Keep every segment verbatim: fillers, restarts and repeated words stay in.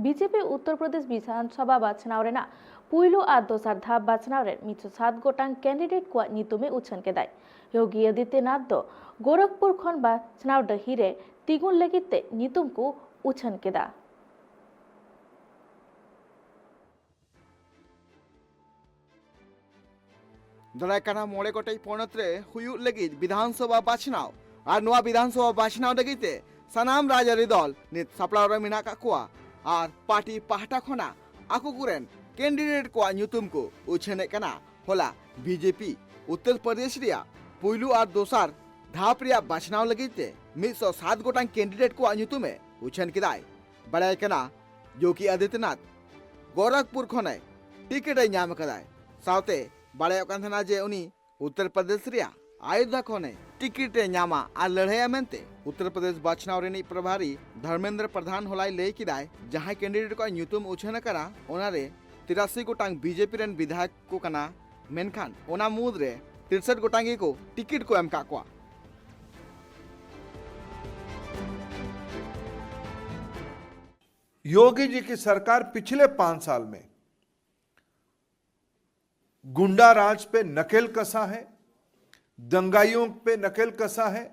BJP Uttar Pradesh ᱵᱤᱫᱷᱟᱱ ᱥᱚᱵᱷᱟ ᱵᱟᱪᱷᱱᱟᱣ ᱨᱮᱱᱟᱜ ᱯᱩᱭᱞᱩ ᱟᱨ ᱫᱚᱥᱟᱨ ᱫᱷᱟᱯ ᱵᱟᱪᱷᱱᱟᱣ ᱨᱮ ᱢᱤᱫᱥᱚ ᱥᱟᱛ ᱜᱚᱴᱟᱝ ᱠᱮᱱᱰᱤᱰᱮᱴ ᱠᱚᱣᱟᱜ ᱧᱩᱛᱩᱢ ᱮ ᱩᱪᱷᱟᱹᱱ ᱠᱮᱫᱟᱭ᱾ ᱭᱳᱜᱤ ᱟᱫᱤᱛᱭᱟᱱᱟᱛᱷ ᱫᱚ ᱜᱳᱨᱚᱠᱷᱯᱩᱨ ᱠᱷᱚᱱ ᱵᱟᱪᱷᱱᱟᱣ ᱰᱟᱹᱦᱤ ᱨᱮ ᱛᱤᱸᱜᱩᱱ ᱞᱟᱹᱜᱤᱫ ᱛᱮ ᱧᱩᱛᱩᱢ ᱠᱚ ᱩᱪᱷᱟᱹᱱ ᱠᱮᱫᱟ᱾ ᱫᱟᱨᱟᱭ ᱠᱟᱱᱟ ᱢᱚᱬᱮ ᱜᱚᱴᱮᱡ ᱯᱚᱱᱚᱛ ᱨᱮ ᱦᱩᱭᱩᱜ ᱞᱟᱹᱜᱤᱫ ᱵᱤᱫᱷᱟᱱ ᱥᱚᱵᱷᱟ ᱵᱟᱪᱷᱱᱟᱣ᱾ ᱟᱨ ᱱᱚᱣᱟ ᱵᱤᱫᱷᱟᱱ ᱥᱚᱵᱷᱟ ᱵᱟᱪᱷᱱᱟᱣ ᱞᱟᱹᱜᱤᱫ ᱛᱮ ᱥᱟᱱᱟᱢ ᱨᱟᱡᱽᱟᱹᱨᱤ ᱫᱚᱞ ᱱᱤᱛ ᱥᱟᱯᱲᱟᱣ ᱨᱮ ᱢᱮᱱᱟᱜ ᱟᱠᱟᱫ ᱠᱚᱣᱟ᱾ ᱟᱨ ᱯᱟᱨᱴᱤ ᱯᱟᱦᱴᱟ ᱠᱷᱚᱱᱟᱜ ᱟᱠᱚ ᱠᱚᱨᱮᱱ ᱠᱮᱱᱰᱤᱰᱮᱴ ᱠᱚᱣᱟᱜ ᱧᱩᱛᱩᱢ ᱠᱚ ᱩᱪᱷᱟᱹᱱᱮᱫ ᱠᱟᱱᱟ᱾ ᱦᱚᱞᱟ ᱵᱤᱡᱮᱯᱤ ᱩᱛᱛᱚᱨ ᱯᱨᱚᱫᱮᱥ ᱨᱮᱭᱟᱜ ᱯᱩᱭᱞᱩ ᱟᱨ ᱫᱚᱥᱟᱨ ᱫᱷᱟᱯ ᱨᱮᱭᱟᱜ ᱵᱟᱪᱷᱱᱟᱣ ᱞᱟᱹᱜᱤᱫ ᱛᱮ ᱢᱤᱫᱥᱚ ᱥᱟᱛ ᱜᱚᱴᱟᱝ ᱠᱮᱱᱰᱤᱰᱮᱴ ᱠᱚᱣᱟᱜ ᱧᱩᱛᱩᱢ ᱮ ᱩᱪᱷᱟᱹᱱ ᱠᱮᱫᱟᱭ᱾ ᱵᱟᱲᱟᱭ ᱠᱟᱱᱟ ᱭᱳᱜᱤ ᱟᱫᱤᱛᱭᱟᱱᱟᱛᱷ ᱜᱳᱨᱟᱠᱷᱯᱩᱨ ᱠᱷᱚᱱᱮ ᱴᱤᱠᱤᱴ ᱮ ᱧᱟᱢ ᱟᱠᱟᱫᱟᱭ᱾ ᱥᱟᱶᱛᱮ ᱵᱟᱲᱟᱭᱚᱜ ᱠᱟᱱ ᱛᱟᱦᱮᱱᱟ ᱡᱮ ᱩᱱᱤ ᱩᱛᱛᱚᱨ ᱯᱨᱚᱫᱮᱥ ᱨᱮᱭᱟᱜ ᱟᱭᱳᱫᱷᱟ ᱠᱷᱚᱱᱮ ᱴᱤᱠᱤᱴ ᱮ ᱧᱟᱢᱟ ᱟᱨ ᱞᱟᱹᱲᱦᱟᱹᱭᱟ ᱢᱮᱱᱛᱮ ᱩᱛᱛᱚᱨ ᱯᱨᱚᱫᱮᱥ ᱵᱟᱪᱷᱱᱟᱣ ᱨᱤᱱᱤᱡ ᱯᱨᱚᱵᱷᱟᱨᱤ ᱫᱷᱚᱨᱢᱮᱱᱫᱨᱚ ᱯᱨᱚᱫᱷᱟᱱ ᱦᱚᱞᱟᱭ ᱞᱟᱹᱭ ᱠᱮᱫᱟᱭ, ᱡᱟᱦᱟᱸᱭ ᱠᱮᱱᱰᱤᱰᱮᱴ ᱠᱚᱣᱟᱜ ᱧᱩᱛᱩᱢ ᱩᱪᱷᱟᱹᱱ ᱟᱠᱟᱱᱟ, ᱚᱱᱟᱨᱮ ᱛᱤᱨᱟᱥᱤ ᱜᱚᱴᱟᱝ ᱵᱤᱡᱮᱯᱤ ᱨᱮᱱ ᱵᱤᱫᱷᱟᱭᱚᱠ ᱠᱚ ᱠᱟᱱᱟ, ᱢᱮᱱᱠᱷᱟᱱ ᱚᱱᱟ ᱢᱩᱫᱽᱨᱮ ᱛᱤᱨᱥᱚᱴ ᱜᱚᱴᱟᱝ ᱜᱮᱠᱚ ᱴᱤᱠᱤᱴ ᱠᱚ ᱮᱢ ᱟᱠᱟᱫ ᱠᱚᱣᱟ᱾ योगी जी की सरकार पिछले पांच साल में गुंडा राज पे नकेल कसा है, दंगाइयों पे नकेल कसा है,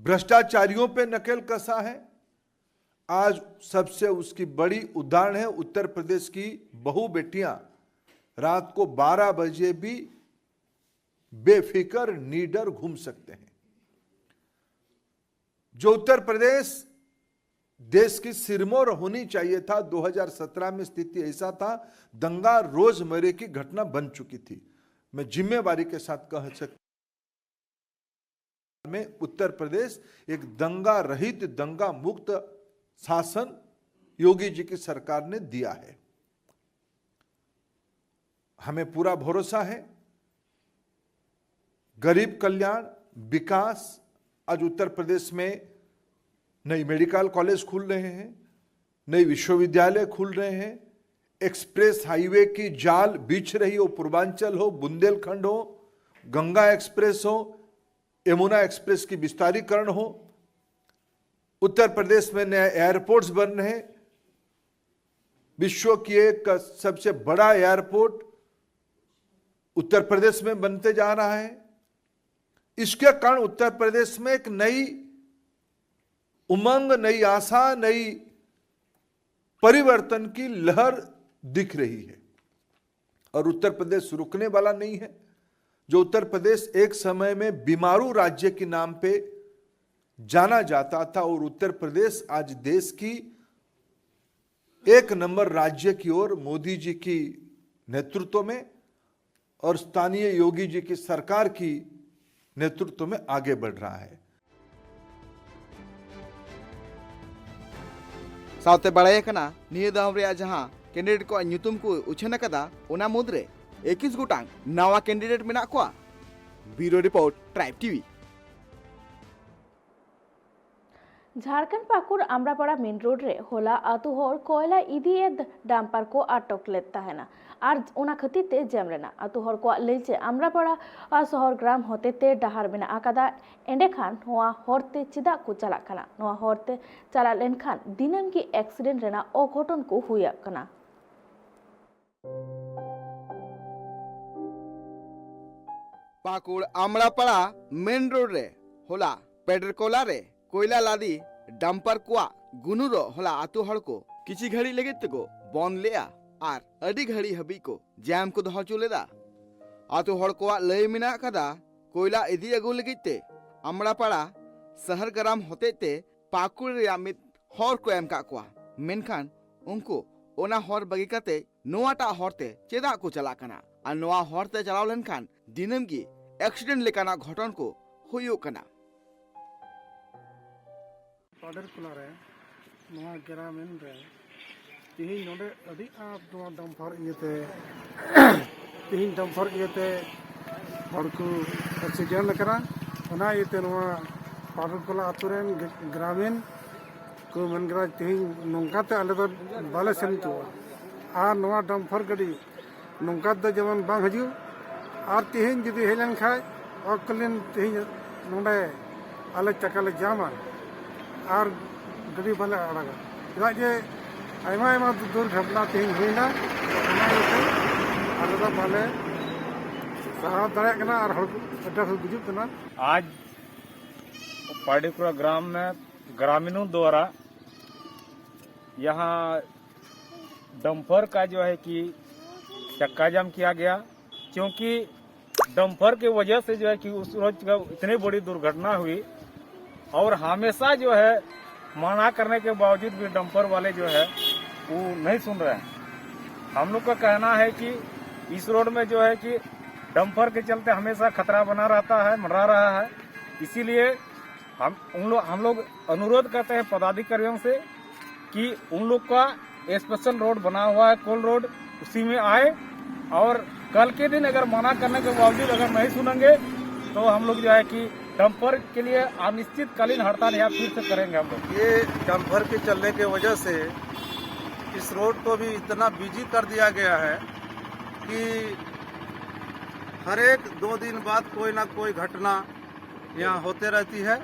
भ्रष्टाचारियों पे नकेल कसा है। आज सबसे उसकी बड़ी उदाहरण है उत्तर प्रदेश की बहू बेटियां रात को बारह बजे भी बेफिक्र निडर घूम सकते हैं। जो उत्तर प्रदेश देश की सिरमौर होनी चाहिए था, दो हज़ार सत्रह में स्थिति ऐसा था, दंगा रोजमर्रे की घटना बन चुकी थी। मैं जिम्मेवारी के साथ कह सकता हूं, में उत्तर प्रदेश एक दंगा रहित, दंगा मुक्त शासन योगी जी की सरकार ने दिया है। हमें पूरा भरोसा है, गरीब कल्याण, विकास। आज उत्तर प्रदेश में नई मेडिकल कॉलेज खुल रहे हैं, नई विश्वविद्यालय खुल रहे हैं, एक्सप्रेस हाईवे की जाल बिछ रही हो, पूर्वांचल हो, बुंदेलखंड हो, गंगा एक्सप्रेस हो, यमुना एक्सप्रेस की विस्तारीकरण हो, उत्तर प्रदेश में नए एयरपोर्ट्स बन रहे हैं, विश्व की एक सबसे बड़ा एयरपोर्ट उत्तर प्रदेश में बनते जा रहा है। इसके कारण उत्तर प्रदेश में एक नई उमंग, नई आशा, नई परिवर्तन की लहर दिख रही है। और उत्तर प्रदेश रुकने वाला नहीं है। जो उत्तर प्रदेश एक समय में बीमारू राज्य के नाम पे जाना जाता था, और उत्तर प्रदेश आज देश की एक नंबर राज्य की ओर मोदी जी की नेतृत्व में और स्थानीय योगी जी की सरकार की नेतृत्व में आगे बढ़ रहा है। ᱥᱟᱶᱛᱮ ᱵᱟᱲᱟᱭ ᱟᱠᱟᱱᱟ, ᱱᱤᱭᱟᱹ ᱫᱟᱣ ᱨᱮᱭᱟᱜ ᱡᱟᱦᱟᱸ ᱠᱮᱱᱰᱤᱰᱮᱴ ᱠᱚᱣᱟᱜ ᱧᱩᱛᱩᱢ ᱠᱚ ᱩᱪᱷᱟᱹᱱ ᱟᱠᱟᱫᱟ, ᱚᱱᱟ ᱢᱩᱫᱽᱨᱮ ᱮᱠᱩᱥ ᱜᱚᱴᱟᱝ ᱱᱟᱣᱟ ᱠᱮᱱᱰᱤᱰᱮᱴ ᱢᱮᱱᱟᱜ ᱠᱚᱣᱟ᱾ ᱵᱤᱭᱩᱨᱳ ᱨᱤᱯᱳᱨᱴ, ᱴᱨᱟᱭᱤᱵᱽ ᱴᱤᱵᱷᱤ᱾ ᱡᱷᱟᱲᱠᱷᱚᱸᱰ ᱯᱟᱹᱠᱩᱲ ᱟᱢᱲᱟᱯᱟᱲᱟ ᱢᱮᱱ ᱨᱳᱰ ᱨᱮ ᱦᱚᱞᱟ ᱟᱹᱛᱩ ᱦᱚᱲ ᱠᱚᱭᱞᱟ ᱤᱫᱤᱭᱮᱫ ᱰᱟᱢᱯᱟᱨ ᱠᱚ ᱟᱴᱚᱠ ᱞᱮᱫ ᱛᱟᱦᱮᱱᱟ ᱟᱨ ᱚᱱᱟ ᱠᱷᱟᱹᱛᱤᱨ ᱛᱮ ᱡᱟᱢ ᱞᱮᱱᱟ᱾ ᱟᱹᱛᱩ ᱦᱚᱲ ᱠᱚᱣᱟᱜ ᱞᱟᱹᱭ ᱡᱮ ᱟᱢᱲᱟᱯᱟᱲᱟ ᱥᱚᱦᱚᱨ ᱜᱨᱟᱢ ᱦᱚᱛᱮᱛᱮ ᱰᱟᱦᱟᱨ ᱢᱮᱱᱟᱜ ᱟᱠᱟᱫᱟ, ᱮᱸᱰᱮᱠᱷᱟᱱ ᱱᱚᱣᱟ ᱦᱚᱨ ᱛᱮ ᱪᱮᱫᱟᱜ ᱠᱚ ᱪᱟᱞᱟᱜ ᱠᱟᱱᱟ? ᱱᱚᱣᱟ ᱦᱚᱨ ᱛᱮ ᱪᱟᱞᱟᱜ ᱞᱮᱱᱠᱷᱟᱱ ᱫᱤᱱᱟᱹᱢ ᱜᱮ ᱮᱠᱥᱤᱰᱮᱱᱴ ᱨᱮᱱᱟᱜ ᱚᱜᱷᱚᱴᱚᱱ ᱠᱚ ᱦᱩᱭᱩᱜ ᱠᱟᱱᱟ᱾ ᱯᱟᱹᱠᱩᱲ ᱟᱢᱲᱟᱯᱟᱲᱟ ᱢᱮᱱ ᱨᱳᱰ ᱨᱮ ᱦᱚᱞᱟ ᱯᱮᱰᱨᱠᱚᱞᱟ ᱨᱮ ᱠᱚᱭᱞᱟ ᱞᱟᱫᱤ ᱰᱟᱢᱯᱟᱨ ᱠᱚᱣᱟᱜ ᱜᱩᱱᱩᱨᱚᱜ ᱦᱚᱞᱟ ᱟᱹᱛᱩ ᱦᱚᱲ ᱠᱚ ᱠᱤᱪᱷᱤ ᱜᱷᱟᱹᱲᱤᱡ ᱞᱟᱹᱜᱤᱫ ᱛᱮᱠᱚ ᱵᱚᱱᱫ ᱞᱮᱫᱼᱟ ᱟᱨ ᱟᱹᱰᱤ ᱜᱷᱟᱹᱲᱤᱡ ᱦᱟᱹᱵᱤᱡ ᱠᱚ ᱡᱟᱢ ᱠᱚ ᱫᱚᱦᱚ ᱦᱚᱪᱚ ᱞᱮᱫᱟ᱾ ᱟᱹᱛᱩ ᱦᱚᱲ ᱠᱚᱣᱟᱜ ᱞᱟᱹᱭ ᱢᱮᱱᱟᱜ ᱟᱠᱟᱫᱟ, ᱠᱚᱭᱞᱟ ᱤᱫᱤ ᱟᱹᱜᱩ ᱞᱟᱹᱜᱤᱫ ᱛᱮ ᱟᱢᱲᱟᱯᱟᱲᱟ ᱥᱟᱦᱟᱨ ᱜᱨᱟᱢ ᱦᱚᱛᱮᱡ ᱛᱮ ᱯᱟᱹᱠᱩᱲ ᱨᱮᱭᱟᱜ ᱢᱤᱫ ᱦᱚᱨ ᱠᱚ ᱮᱢ ᱠᱟᱜ ᱠᱚᱣᱟ, ᱢᱮᱱᱠᱷᱟᱱ ᱩᱱᱠᱩ ᱚᱱᱟ ᱦᱚᱨ ᱵᱟᱹᱜᱤ ᱠᱟᱛᱮ ᱱᱚᱣᱟᱴᱟᱜ ᱦᱚᱨ ᱛᱮ ᱪᱮᱫᱟᱜ ᱠᱚ ᱪᱟᱞᱟᱜ ᱠᱟᱱᱟ ᱟᱨ ᱱᱚᱣᱟ ᱦᱚᱨ ᱛᱮ ᱪᱟᱞᱟᱣ ᱞᱮᱱᱠᱷᱟᱱ ᱫᱤᱱᱟᱹᱢ ᱜᱮ ᱮᱠᱥᱤᱰᱮᱱᱴ ᱞᱮᱠᱟᱱᱟᱜ ᱜᱷᱚᱴᱚᱱ ᱠᱚ ᱦᱩᱭᱩᱜ ᱠᱟᱱᱟ᱾ ᱯᱟᱰᱮᱨᱠᱚᱞᱟ ᱨᱮ ᱱᱚᱣᱟ ᱜᱨᱟᱢᱤᱱ ᱨᱮ ᱛᱮᱦᱮᱧ ᱱᱚᱰᱮ ᱟᱹᱰᱤ ᱟᱸᱴ ᱱᱚᱣᱟ ᱰᱟᱢᱯᱟᱨ ᱤᱭᱟᱹᱛᱮ ᱛᱮᱦᱮᱧ ᱰᱟᱢᱯᱟᱨ ᱤᱭᱟᱹᱛᱮ ᱦᱚᱲ ᱠᱚ ᱮᱠᱥᱤᱰᱮᱱᱴ ᱟᱠᱟᱱᱟ᱾ ᱚᱱᱟ ᱤᱭᱟᱹᱛᱮ ᱱᱚᱣᱟ ᱯᱟᱰᱮᱨᱠᱚᱞᱟ ᱟᱹᱛᱩ ᱨᱮᱱ ᱜᱨᱟᱢᱤᱱ ᱠᱚ ᱢᱮᱱ ᱠᱮᱫᱟ, ᱛᱮᱦᱮᱧ ᱱᱚᱝᱠᱟᱛᱮ ᱟᱞᱮ ᱫᱚ ᱵᱟᱞᱮ ᱥᱮᱱ ᱦᱚᱪᱚᱣᱟᱜᱼᱟ᱾ ᱟᱨ ᱱᱚᱣᱟ ᱰᱟᱢᱯᱟᱨ ᱜᱟᱹᱰᱤ ᱱᱚᱝᱠᱟ ᱫᱚ ᱡᱮᱢᱚᱱ ᱵᱟᱝ ᱦᱤᱡᱩᱜ᱾ ᱟᱨ ᱛᱮᱦᱮᱧ ᱡᱩᱫᱤ ᱦᱮᱡ ᱞᱮᱱ ᱠᱷᱟᱡ, ᱚᱠᱟᱞᱤᱱ ᱛᱮᱦᱮᱧ ᱱᱚᱰᱮ ᱟᱞᱮ ᱪᱟᱠᱟ ᱞᱮ ᱡᱟᱢᱟ ᱟᱨ ᱜᱟᱹᱰᱤ ᱵᱟᱞᱮ ᱟᱲᱟᱜᱟ᱾ ᱪᱮᱫᱟᱜ ᱡᱮ ᱟᱭᱢᱟ ᱟᱭᱢᱟ ᱫᱩᱨᱜᱷᱚᱴᱚᱱᱟ ᱛᱮᱦᱮᱧ ᱦᱩᱭᱱᱟ᱾ ᱚᱱᱟ ᱤᱭᱟᱹᱛᱮ ᱟᱞᱮ ᱫᱚ ᱵᱟᱞᱮ ᱥᱟᱦᱟᱣ ᱫᱟᱲᱮᱭᱟᱜ ᱠᱟᱱᱟ ᱟᱨ ᱦᱚᱲ ᱠᱚ ᱟᱹᱰᱤ ᱟᱸᱴ ᱠᱚ ᱜᱩᱡᱩᱜ ᱠᱟᱱᱟ᱾ आज पांडेपुरा ग्राम में ग्रामीणों द्वारा यहाँ डंपर का जो है कि चक्का जाम किया गया, क्योंकि डंपर की वजह से जो है कि उस रोज का इतनी बड़ी दुर्घटना हुई और हमेशा जो है मना करने के बावजूद भी डंपर वाले जो है वो नहीं सुन रहे हैं। हम लोग का कहना है कि इस रोड में जो है कि डंपर के चलते हमेशा खतरा बना रहता है, मंडरा रहा है। इसीलिए हम उन लोग हम लोग अनुरोध करते हैं पदाधिकारियों से कि उन लोग का स्पेशल रोड बना हुआ है, कोल रोड, उसी में आए और कल के दिन अगर मना करने के बावजूद अगर नहीं सुनेंगे तो हम लोग जो है कि डंपर के लिए अनिश्चितकालीन हड़ताल यहाँ फिर से करेंगे हम लोग। ये डंपर के चलने के वजह से इस रोड को भी इतना बिजी कर दिया गया है कि हर एक दो दिन बाद कोई ना कोई घटना यहाँ होते रहती है।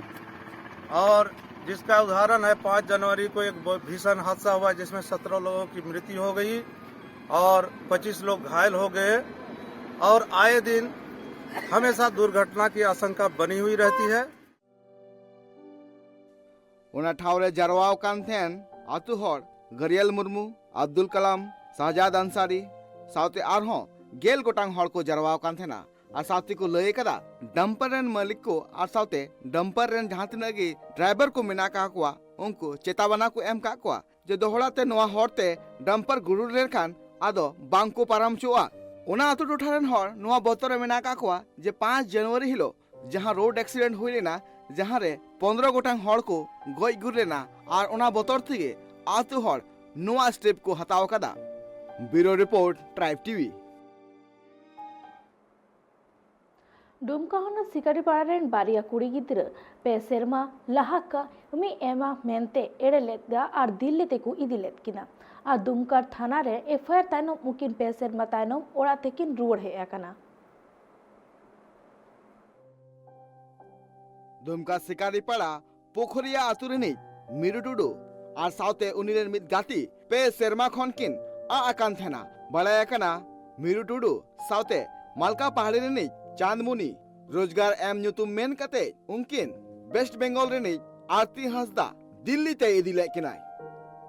और जिसका उदाहरण है, पाँच जनवरी को एक ब-, भीषण हादसा हुआ जिसमें सत्रह लोगों की मृत्यु हो गई और पच्चीस लोग घायल हो गए और आए दिन हमेशा दुर्घटना की आशंका बनी हुई रहती है। ᱚᱱᱟ ᱴᱷᱟᱶ ᱨᱮ ᱡᱟᱨᱣᱟ ᱟᱠᱟᱱ ᱛᱟᱦᱮᱱ ᱟᱹᱛᱩ ᱦᱚᱲ ᱜᱟᱹᱨᱤᱭᱟᱞ ᱢᱩᱨᱢᱩ, ᱟᱵᱫᱩᱞ ᱠᱟᱞᱟᱢ, ᱥᱟᱦᱡᱟᱫ ᱟᱱᱥᱟᱨᱤ ᱥᱟᱶᱛᱮ ᱟᱨᱦᱚᱸ ᱜᱮᱞ ᱜᱚᱴᱟᱝ ᱦᱚᱲ ᱠᱚ ᱡᱟᱨᱣᱟ ᱟᱠᱟᱱ ᱛᱟᱦᱮᱱᱟ᱾ ᱟᱨ ᱥᱟᱶᱛᱮ ᱠᱚ ᱞᱟᱹᱭ ᱟᱠᱟᱫᱟ, ᱰᱟᱢᱯᱟᱨ ᱨᱮᱱ ᱢᱟᱹᱞᱤᱠ ᱠᱚ ᱟᱨ ᱥᱟᱶᱛᱮ ᱰᱟᱢᱯᱟᱨ ᱨᱮᱱ ᱡᱟᱦᱟᱸ ᱛᱤᱱᱟᱹᱜ ᱜᱮ ᱰᱨᱟᱭᱵᱷᱟᱨ ᱠᱚ ᱢᱮᱱᱟᱜ ᱟᱠᱟᱫ ᱠᱚᱣᱟ, ᱩᱱᱠᱩ ᱪᱮᱛᱟᱣᱟᱱᱟ ᱠᱚ ᱮᱢ ᱟᱠᱟᱫ ᱠᱚᱣᱟ ᱡᱮ ᱫᱚᱦᱲᱟ ᱛᱮ ᱱᱚᱣᱟ ᱦᱚᱨ ᱛᱮ ᱰᱟᱢᱯᱟᱨ ᱜᱩᱨᱩᱲ ᱞᱮᱱᱠᱷᱟᱱ ᱟᱫᱚ ᱵᱟᱝ ᱠᱚ ᱯᱟᱨᱚᱢ ᱦᱚᱪᱚᱣᱟᱜᱼᱟ᱾ ᱚᱱᱟ ᱟᱹᱛᱩ ᱴᱚᱴᱷᱟ ᱨᱮᱱ ᱦᱚᱲ ᱱᱚᱣᱟ ᱵᱚᱛᱚᱨ ᱨᱮ ᱢᱮᱱᱟᱜ ᱟᱠᱟᱫ ᱠᱚᱣᱟ ᱡᱮ ᱯᱟᱸᱪ ᱡᱟᱱᱩᱣᱟᱨᱤ ᱦᱤᱞᱳᱜ ᱡᱟᱦᱟᱸ ᱨᱳᱰ ᱮᱠᱥᱤᱰᱮᱱᱴ ᱦᱩᱭ ᱞᱮᱱᱟ, ᱡᱟᱦᱟᱸ ᱨᱮ ᱯᱚᱱᱫᱽᱨᱚ ᱜᱚᱴᱟᱝ ᱦᱚᱲ ᱠᱚ ᱜᱚᱡ ᱜᱩᱨ ᱞᱮᱱᱟ ᱟᱨ ᱚᱱᱟ ᱵᱚᱛᱚᱨ ᱛᱮᱜᱮ ᱟᱹᱛᱩ ᱦᱚᱲ ᱱᱚᱣᱟ ᱥᱴᱮᱯ ᱠᱚ ᱦᱟᱛᱟᱣ ᱟᱠᱟᱫᱟ᱾ ᱵᱤᱭᱩᱨᱳ ᱨᱤᱯᱳᱨᱴ, ᱴᱨᱟᱭᱤᱵᱽ ᱴᱤᱵᱷᱤ᱾ ᱰᱩᱢᱠᱟ ᱦᱚᱱᱚᱛ ᱥᱤᱠᱟᱨᱤᱯᱟᱲᱟ ᱨᱮᱱ ᱵᱟᱨᱭᱟ ᱠᱩᱲᱤ ᱜᱤᱫᱽᱨᱟᱹ ᱯᱮ ᱥᱮᱨᱢᱟ ᱞᱟᱦᱟ ᱠᱟᱹᱢᱤ ᱮᱢᱟ ᱢᱮᱱᱛᱮ ᱮᱲᱮ ᱞᱮᱫᱟ ᱟᱨ ᱫᱤᱞᱞᱤ ᱛᱮᱠᱚ ᱤᱫᱤ ᱞᱮᱫ ᱠᱤᱱᱟ᱾ ᱟᱨ ᱫᱩᱢᱠᱟ ᱛᱷᱟᱱᱟ ᱨᱮ ᱮᱯᱷ ᱟᱭ ᱟᱨ ᱛᱟᱭᱱᱚᱢ ᱩᱱᱠᱤᱱ ᱯᱮ ᱥᱮᱨᱢᱟ ᱛᱟᱭᱱᱚᱢ ᱚᱲᱟᱜ ᱛᱮᱠᱤᱱ ᱨᱩᱣᱟᱹᱲ ᱦᱮᱡ ᱟᱠᱟᱱᱟ᱾ ᱫᱩᱢᱠᱟ ᱥᱤᱠᱟᱨᱤᱯᱟᱲᱟ ᱯᱩᱠᱷᱩᱨᱤᱭᱟ ᱟᱹᱛᱩ ᱨᱤᱱᱤᱡ ᱢᱤᱨᱩ ᱴᱩᱰᱩ ᱟᱨ ᱥᱟᱶᱛᱮ ᱩᱱᱤ ᱨᱮᱱ ᱢᱤᱫ ᱜᱟᱛᱮ ᱯᱮ ᱥᱮᱨᱢᱟ ᱠᱷᱚᱱ ᱠᱤᱱ ᱟᱜ ᱟᱠᱟᱱ ᱛᱟᱦᱮᱱᱟ᱾ ᱵᱟᱲᱟᱭ ᱟᱠᱟᱱᱟ, ᱢᱤᱨᱩ ᱴᱩᱰᱩ ᱥᱟᱶᱛᱮ ᱢᱟᱞᱠᱟ ᱯᱟᱦᱟᱲᱤ ᱨᱤᱱᱤᱡ ᱪᱟᱸᱫᱽᱢᱩᱱᱤ ᱨᱳᱡᱽᱜᱟᱨ ᱮᱢ ᱧᱩᱛᱩᱢ ᱢᱮᱱ ᱠᱟᱛᱮ ᱩᱱᱠᱤᱱ ᱣᱮᱥᱴ ᱵᱮᱝᱜᱚᱞ ᱨᱤᱱᱤᱡ ᱟᱨᱛᱤ ᱦᱟᱸᱥᱫᱟ ᱫᱤᱞᱞᱤ ᱛᱮᱭ ᱤᱫᱤ ᱞᱮᱫ ᱠᱤᱱᱟᱭ᱾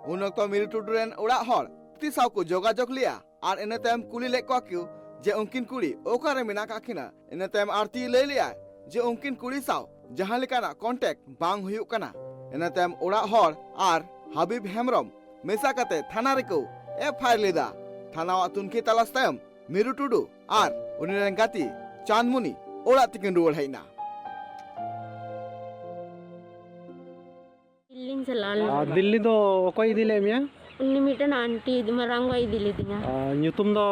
ᱩᱱ ᱚᱠᱛᱚ ᱢᱤᱨᱩ ᱴᱩᱰᱩ ᱨᱮᱱ ᱚᱲᱟᱜ ᱦᱚᱲ ᱟᱨᱛᱤ ᱥᱟᱶ ᱠᱚ ᱡᱳᱜᱟᱡᱳᱜᱽ ᱞᱮᱭᱟ ᱟᱨ ᱤᱱᱟᱹ ᱛᱟᱭᱚᱢ ᱠᱩᱞᱤ ᱞᱮᱫ ᱠᱚᱣᱟ ᱠᱚ ᱡᱮ ᱩᱱᱠᱤᱱ ᱠᱩᱲᱤ ᱚᱠᱟᱨᱮ ᱢᱮᱱᱟᱜ ᱟᱠᱟᱫ ᱠᱤᱱᱟ᱾ ᱤᱱᱟᱹ ᱛᱟᱭᱚᱢ ᱟᱨᱛᱤᱭ ᱞᱟᱹᱭ ᱞᱮᱭᱟ ᱡᱮ ᱩᱱᱠᱤᱱ ᱠᱩᱲᱤ ᱥᱟᱶ ᱡᱟᱦᱟᱸ ᱞᱮᱠᱟᱱᱟᱜ ᱠᱚᱱᱴᱮᱠᱴ ᱵᱟᱝ ᱦᱩᱭᱩᱜ ᱠᱟᱱᱟ᱾ ᱤᱱᱟᱹ ᱛᱟᱭᱚᱢ ᱚᱲᱟᱜ ᱦᱚᱲ ᱟᱨ ᱦᱟᱵᱤᱵ ᱦᱮᱢᱵᱨᱚᱢ ᱢᱮᱥᱟ ᱠᱟᱛᱮ ᱛᱷᱟᱱᱟ ᱨᱮᱠᱚ ᱮᱯᱷ ᱟᱭ ᱟᱨ ᱞᱮᱫᱟ᱾ ᱛᱷᱟᱱᱟᱣᱟᱜ ᱛᱩᱱᱠᱷᱤ ᱛᱟᱞᱟᱥ ᱛᱟᱭᱚᱢ ᱢᱤᱨᱩ ᱴᱩᱰᱩ ᱟᱨ ᱩᱱᱤ ᱨᱮᱱ ᱜᱟᱛᱮ ᱪᱟᱸᱫᱽᱢᱩᱱᱤ ᱚᱲᱟᱜ ᱛᱮᱠᱤᱱ ᱨᱩᱣᱟᱹᱲ ᱦᱮᱡ ᱮᱱᱟ᱾ ᱫᱤᱞᱞᱤᱧ ᱪᱟᱞᱟᱣ ᱞᱮᱱᱟ᱾ ᱟᱨ ᱫᱤᱞᱞᱤ ᱫᱚ ᱚᱠᱚᱭ ᱤᱫᱤ ᱞᱮᱫ ᱢᱮᱭᱟ? ᱩᱱᱤ ᱢᱤᱫᱴᱮᱱ ᱟᱱᱴᱤ ᱤᱫᱤ, ᱢᱟᱨᱟᱝ ᱜᱚᱭ ᱤᱫᱤ ᱞᱤᱫᱤᱧᱟ᱾ ᱟᱨ ᱧᱩᱛᱩᱢ ᱫᱚ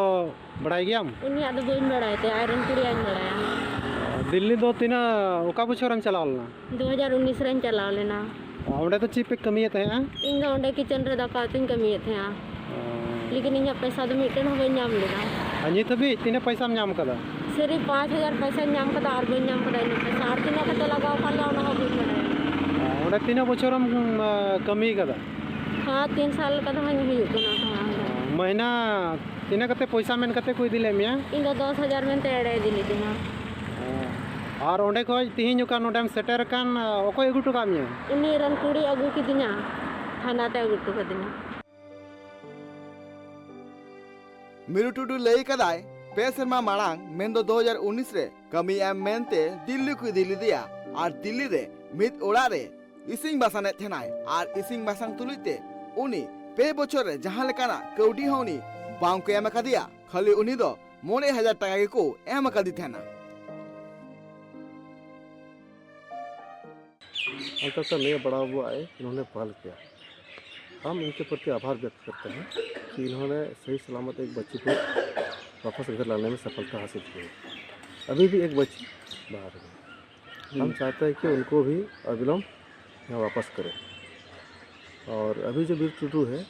ᱵᱟᱲᱟᱭ ᱜᱮᱭᱟᱢ? ᱩᱱᱤᱭᱟᱜ ᱫᱚ ᱵᱟᱹᱧ ᱵᱟᱲᱟᱭ ᱛᱟᱭᱟ, ᱟᱡᱨᱮᱱ ᱠᱩᱲᱤᱭᱟᱜ ᱤᱧ ᱵᱟᱲᱟᱭᱟ᱾ ᱟᱨ ᱫᱤᱞᱞᱤ ᱫᱚ ᱛᱤᱱᱟᱹᱜ, ᱚᱠᱟ ᱵᱚᱪᱷᱚᱨᱮᱢ ᱪᱟᱞᱟᱣ ᱞᱮᱱᱟ? ᱫᱩ ᱦᱟᱡᱟᱨ ᱩᱱᱤᱥ ᱨᱮᱧ ᱪᱟᱞᱟᱣ ᱞᱮᱱᱟ᱾ ᱟᱨ ᱚᱸᱰᱮ ᱫᱚ ᱪᱮᱫ ᱯᱮ ᱠᱟᱹᱢᱤᱭᱮᱫ ᱛᱟᱦᱮᱸᱜᱼᱟ? ᱤᱧ ᱫᱚ ᱚᱸᱰᱮ ᱠᱤᱪᱮᱱ ᱨᱮ ᱫᱟᱠᱟ ᱩᱛᱩᱧ ᱠᱟᱹᱢᱤᱭᱮᱫ ᱛᱟᱦᱮᱸᱜᱼᱟ᱾ ᱚ᱾ ᱞᱮᱠᱤᱱ ᱤᱧᱟᱹᱜ ᱯᱚᱭᱥᱟ ᱫᱚ ᱢᱤᱫᱴᱮᱱ ᱦᱚᱸ ᱵᱟᱹᱧ ᱧᱟᱢ ᱞᱮᱫᱟ᱾ ᱟᱨ ᱱᱤᱛ ᱦᱟᱹᱵᱤᱡ ᱛᱤᱱᱟᱹᱜ ᱯᱚᱭᱥᱟᱢ ᱧᱟᱢ ᱠᱟᱫᱟ? ᱥᱤᱨᱤᱯ ᱯᱟᱸᱪ ᱦᱟᱡᱟᱨ ᱯᱚᱭᱥᱟᱧ ᱧᱟᱢ ᱠᱟᱫᱟ, ᱟᱨ ᱵᱟᱹᱧ ᱧᱟᱢ ᱠᱟᱫᱟ ᱤᱱᱟᱹᱜ ᱯᱚᱭᱥᱟ᱾ ᱟᱨ ᱛᱤᱱᱟᱹᱜ ᱠᱟᱛᱮ ᱞᱟᱜᱟᱣ ᱠᱟᱱ ᱞᱮᱭᱟ, ᱚᱱᱟ ᱦᱚᱸ ᱵᱟᱹᱧ ᱵᱟᱲᱟᱭᱟ᱾ ᱚᱸᱰᱮ ᱛᱤᱱᱟᱹᱜ ᱵᱚᱪᱷᱚᱨᱮᱢ, ᱟ, ᱠᱟᱹᱢᱤ ᱠᱟᱫᱟ? ᱦᱮᱸ, ᱛᱤᱱ ᱥᱟᱞ ᱞᱮᱠᱟ ᱫᱚ ᱦᱟᱸᱜ ᱦᱩᱭᱩᱜ ᱠᱟᱱᱟ ᱠᱟᱹᱢᱤ ᱫᱚ᱾ ᱢᱟᱹᱦᱱᱟᱹ ᱛᱤᱱᱟᱹᱜ ᱠᱟᱛᱮ ᱯᱚᱭᱥᱟ ᱢᱮᱱ ᱠᱟᱛᱮ ᱠᱚ ᱤᱫᱤ ᱞᱮᱫ ᱢᱮᱭᱟ? ᱤᱧ ᱫᱚ ᱫᱚᱥ ᱦᱟᱡᱟᱨ ᱢᱮᱱᱛᱮ ᱮᱲᱮ ᱤᱫᱤ ᱞᱤᱫᱤᱧᱟ᱾ ᱟᱨ ᱚᱸᱰᱮ ᱠᱷᱚᱡ ᱛᱤᱦᱤᱧ ᱚᱠᱟ ᱱᱚᱰᱮᱢ ᱥᱮᱴᱮᱨ ᱟᱠᱟᱱ, ᱟ, ᱚᱠᱚᱭ ᱟᱹᱜᱩ ᱦᱚᱴᱚ ᱠᱟᱜ ᱢᱮᱭᱟ? ᱩᱱᱤ ᱨᱮᱱ ᱠᱩᱲᱤ ᱟᱹᱜᱩ ᱠᱤᱫᱤᱧᱟ, ᱛᱷᱟᱱᱟ ᱛᱮ ᱟᱹᱜᱩ ᱦᱚᱴᱚ ᱠᱟᱫᱤᱧᱟ᱾ ᱢᱤᱨᱩ ᱴᱩᱰᱩ ᱞᱟᱹᱭ ᱠᱟᱫᱟᱭ, ᱯᱮ ᱥᱮᱨᱢᱟ ᱢᱟᱲᱟᱝ, ᱢᱮᱱᱫᱚ ᱫᱩ ᱦᱟᱡᱟᱨ ᱩᱱᱤᱥ ᱨᱮ ᱠᱟᱹᱢᱤ ᱮᱢ ᱢᱮᱱᱛᱮ ᱫᱤᱞᱞᱤ ᱠᱚ ᱤᱫᱤ ᱞᱮᱫᱮᱭᱟ ᱟᱨ ᱫᱤᱞᱞᱤ ᱨᱮ ᱢᱤᱫ ᱚᱲᱟᱜ ᱨᱮ ᱤᱥᱤᱱ ᱵᱟᱥᱟᱱᱮᱫ ᱛᱟᱦᱮᱱᱟᱭ ᱟᱨ ᱤᱥᱤᱱ ᱵᱟᱥᱟᱱ ᱛᱩᱞᱩᱡ ᱛᱮ ᱩᱱᱤ ᱯᱮ ᱵᱚᱪᱷᱚᱨ ᱨᱮ ᱡᱟᱦᱟᱸ ᱞᱮᱠᱟᱱᱟᱜ ᱠᱟᱹᱣᱰᱤ ᱦᱚᱸ ᱩᱱᱤ ᱵᱟᱝ ᱠᱚ ᱮᱢ ᱟᱠᱟᱫᱮᱭᱟ, ᱠᱷᱟᱹᱞᱤ ᱩᱱᱤ ᱫᱚ ᱢᱚᱬᱮ ᱦᱟᱡᱟᱨ ᱴᱟᱠᱟ ᱜᱮᱠᱚ ᱮᱢ ᱟᱠᱟᱫᱮ ᱛᱟᱦᱮᱱᱟ᱾ अंततः नए बड़ा बुआ आए, इन्होंने पहल किया। हम इनके प्रति आभार व्यक्त करते हैं कि इन्होंने सही सलामत एक बच्ची को वापस घर लाने में सफलता हासिल की है। अभी भी एक बच्ची बाहर है। हम चाहते हैं कि उनको भी अविलंब यहाँ वापस करें। और अभी जो वीर टुडू है,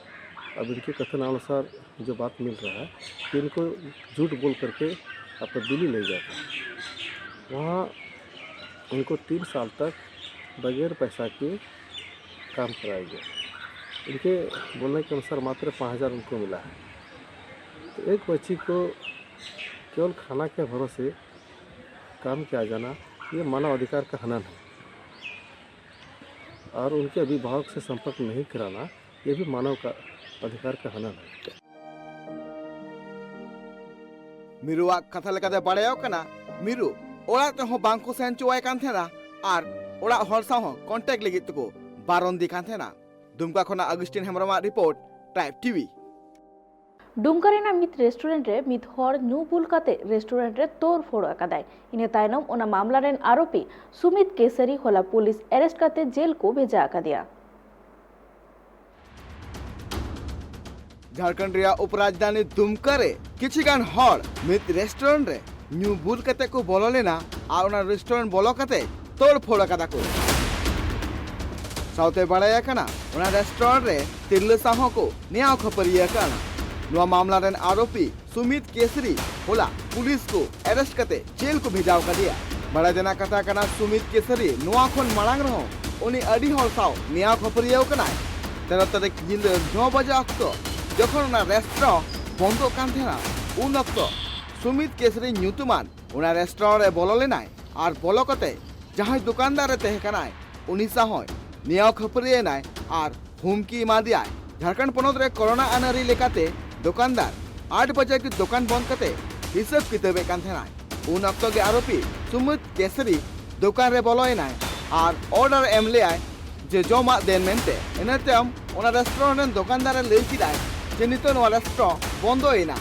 अब इनके कथन अनुसार जो बात मिल रहा है कि इनको झूठ बोल करके आपका दिल्ली ले जाता है। वहाँ उनको तीन साल तक बगैर पैसा के काम कराया गया। इनके बोलने के अनुसार मात्र पाँच हज़ार उनको मिला है। तो एक बच्ची को केवल खाना के भरोसे काम किया जाना, ये मानव अधिकार का हनन है। और उनके अभिभावक से संपर्क नहीं कराना, ये भी मानव का अधिकार का हनन है। ᱢᱤᱨᱩᱣᱟᱜ ᱠᱟᱛᱷᱟ ᱞᱮᱠᱟᱛᱮ ᱵᱟᱲᱟᱭᱚᱜ ᱠᱟᱱᱟ, ᱢᱤᱨᱩ ᱚᱲᱟᱜ ᱛᱮᱦᱚᱸ ᱵᱟᱝ ᱠᱚ ᱥᱮᱱ ᱦᱚᱪᱚᱣᱟᱭ ᱠᱟᱱ ᱛᱟᱦᱮᱱᱟ ᱟᱨ ᱚᱲᱟᱜ ᱦᱚᱲ ᱥᱟᱶ ᱦᱚᱸ ᱠᱚᱱᱴᱮᱠᱴ ᱞᱟᱹᱜᱤᱫ ᱛᱮᱠᱚ ᱵᱟᱨᱚᱱ ᱫᱤ ᱠᱟᱱ ᱛᱟᱦᱮᱱᱟ᱾ ᱫᱩᱢᱠᱟ ᱠᱷᱚᱱᱟᱜ ᱟᱜᱩᱥᱴᱤᱱ ᱦᱮᱢᱵᱨᱚᱢᱟᱜ ᱨᱤᱯᱳᱨᱴ, ᱴᱨᱟᱭᱤᱵᱽ ᱴᱤᱵᱷᱤ᱾ ᱰᱩᱢᱠᱟ ᱨᱮᱱᱟᱜ ᱢᱤᱫ ᱨᱮᱥᱴᱩᱨᱮᱱᱴ ᱨᱮ ᱢᱤᱫ ᱦᱚᱲ ᱧᱩ ᱵᱩᱞ ᱠᱟᱛᱮ ᱨᱮᱥᱴᱩᱨᱮᱱᱴ ᱨᱮ ᱛᱳᱲ ᱯᱷᱳᱲ ᱟᱠᱟᱫᱟᱭ᱾ ᱤᱱᱟᱹ ᱛᱟᱭᱱᱚᱢ ᱚᱱᱟ ᱢᱟᱢᱞᱟ ᱨᱮᱱ ᱟᱨᱳᱯᱤ ᱥᱩᱢᱤᱛ ᱠᱮᱥᱟᱨᱤ ᱦᱚᱞᱟ ᱯᱩᱞᱤᱥ ᱮᱨᱮᱥᱴ ᱠᱟᱛᱮ ᱡᱮᱞ ᱠᱚ ᱵᱷᱮᱡᱟ ᱟᱠᱟᱫᱮᱭᱟ᱾ ᱡᱷᱟᱲᱠᱷᱚᱸᱰ ᱨᱮᱭᱟᱜ ᱩᱯᱨᱟᱡᱽᱫᱷᱟᱱᱤ ᱫᱩᱢᱠᱟ ᱨᱮ ᱠᱤᱪᱷᱩ ᱜᱟᱱ ᱦᱚᱲ ᱢᱤᱫ ᱨᱮᱥᱴᱩᱨᱮᱱᱴ ᱨᱮ ᱧᱩ ᱵᱩᱞ ᱠᱟᱛᱮ ᱠᱚ ᱵᱚᱞᱚ ᱞᱮᱱᱟ ᱟᱨ ᱚᱱᱟ ᱨᱮᱥᱴᱩᱨᱮᱱᱴ ᱵᱚᱞᱚ ᱠᱟᱛᱮ ᱛᱳᱲ ᱯᱷᱳᱲ ᱟᱠᱟᱫᱟ ᱠᱚ᱾ ᱥᱟᱶᱛᱮ ᱵᱟᱲᱟᱭ ᱟᱠᱟᱱᱟ, ᱚᱱᱟ ᱨᱮᱥᱴᱩᱨᱮᱱᱴ ᱨᱮ ᱛᱤᱨᱞᱟᱹ ᱥᱟᱶ ᱦᱚᱸᱠᱚ ᱱᱮᱭᱟᱣ ᱠᱷᱟᱹᱯᱟᱹᱨᱤᱭᱟᱹ ᱟᱠᱟᱱᱟ᱾ ᱱᱚᱣᱟ ᱢᱟᱢᱞᱟ ᱨᱮᱱ ᱟᱨᱳᱯᱤ ᱥᱩᱢᱤᱛ ᱠᱮᱥᱨᱤ ᱦᱚᱞᱟ ᱯᱩᱞᱤᱥ ᱠᱚ ᱮᱨᱮᱥᱴ ᱠᱟᱛᱮ ᱡᱮᱞ ᱠᱚ ᱵᱷᱮᱡᱟᱣ ᱠᱟᱫᱮᱭᱟ᱾ ᱵᱟᱲᱟᱭ ᱛᱮᱱᱟᱜ ᱠᱟᱛᱷᱟ ᱠᱟᱱᱟ, ᱥᱩᱢᱤᱛ ᱠᱮᱥᱨᱤ ᱱᱚᱣᱟ ᱠᱷᱚᱱ ᱢᱟᱲᱟᱝ ᱨᱮᱦᱚᱸ ᱩᱱᱤ ᱟᱹᱰᱤ ᱦᱚᱲ ᱥᱟᱶ ᱱᱮᱭᱟᱣ ᱠᱷᱟᱹᱯᱟᱹᱨᱤᱭᱟᱹᱣ ᱠᱟᱱᱟᱭ᱾ ᱛᱮᱨᱚ ᱛᱟᱹᱨᱤᱠᱷ ᱧᱤᱫᱟᱹ ᱱᱚ ᱵᱟᱡᱮ ᱚᱠᱛᱚ ᱡᱚᱠᱷᱚᱱ ᱚᱱᱟ ᱨᱮᱥᱴᱩᱨᱮᱱᱴ ᱵᱚᱱᱫᱚᱜ ᱠᱟᱱ ᱛᱟᱦᱮᱱᱟ, ᱩᱱ ᱚᱠᱛᱚ ᱥᱩᱢᱤᱛ ᱠᱮᱥᱨᱤ ᱧᱩᱛᱩᱢᱟᱱ ᱚᱱᱟ ᱨᱮᱥᱴᱩᱨᱮᱱᱴ ᱨᱮ ᱵᱚᱞᱚ ᱞᱮᱱᱟᱭ ᱟᱨ ᱵᱚᱞᱚ ᱠᱟᱛᱮ ᱡᱟᱦᱟᱸᱭ ᱫᱚᱠᱟᱱᱫᱟᱨ ᱮ ᱛᱟᱦᱮᱸ ᱠᱟᱱᱟᱭ, ᱩᱱᱤ ᱥᱟᱶ ᱦᱚᱸᱭ ᱱᱮᱭᱟᱣ ᱠᱷᱟᱹᱯᱟᱹᱨᱤᱭᱟᱹᱭᱮᱱᱟᱭ ᱟᱨ ᱦᱩᱢᱠᱤ ᱮᱢᱟᱫᱮᱭᱟᱭ᱾ ᱡᱷᱟᱲᱠᱷᱚᱸᱰ ᱯᱚᱱᱚᱛ ᱨᱮ ᱠᱚᱨᱳᱱᱟ ᱟᱹᱱ ᱟᱹᱨᱤ ᱞᱮᱠᱟᱛᱮ ᱫᱚᱠᱟᱱᱫᱟᱨ ᱟᱴ ᱵᱟᱡᱮ ᱜᱮ ᱫᱚᱠᱟᱱ ᱵᱚᱱᱫ ᱠᱟᱛᱮ ᱦᱤᱥᱟᱹᱵ ᱠᱤᱛᱟᱹᱵᱮᱫ ᱠᱟᱱ ᱛᱟᱦᱮᱱᱟᱭ᱾ ᱩᱱ ᱚᱠᱛᱚ ᱜᱮ ᱟᱨᱳᱯᱤ ᱥᱩᱢᱤᱛ ᱠᱮᱥᱨᱤ ᱫᱚᱠᱟᱱ ᱨᱮ ᱵᱚᱞᱚᱭᱮᱱᱟᱭ ᱟᱨ ᱚᱨᱰᱟᱨ ᱮᱢ ᱞᱮᱭᱟᱭ ᱡᱮ ᱡᱚᱢᱟᱜ ᱫᱮᱱ ᱢᱮᱱᱛᱮ᱾ ᱤᱱᱟᱹ ᱛᱟᱭᱚᱢ ᱚᱱᱟ ᱨᱮᱥᱴᱩᱨᱮᱱᱴ ᱨᱮᱱ ᱫᱚᱠᱟᱱᱫᱟᱨ ᱮ ᱞᱟᱹᱭ ᱠᱮᱫᱟᱭ ᱡᱮ ᱱᱤᱛᱚᱜ ᱱᱚᱣᱟ ᱨᱮᱥᱴᱩᱨᱮᱱᱴ ᱵᱚᱱᱫᱚᱭᱮᱱᱟ,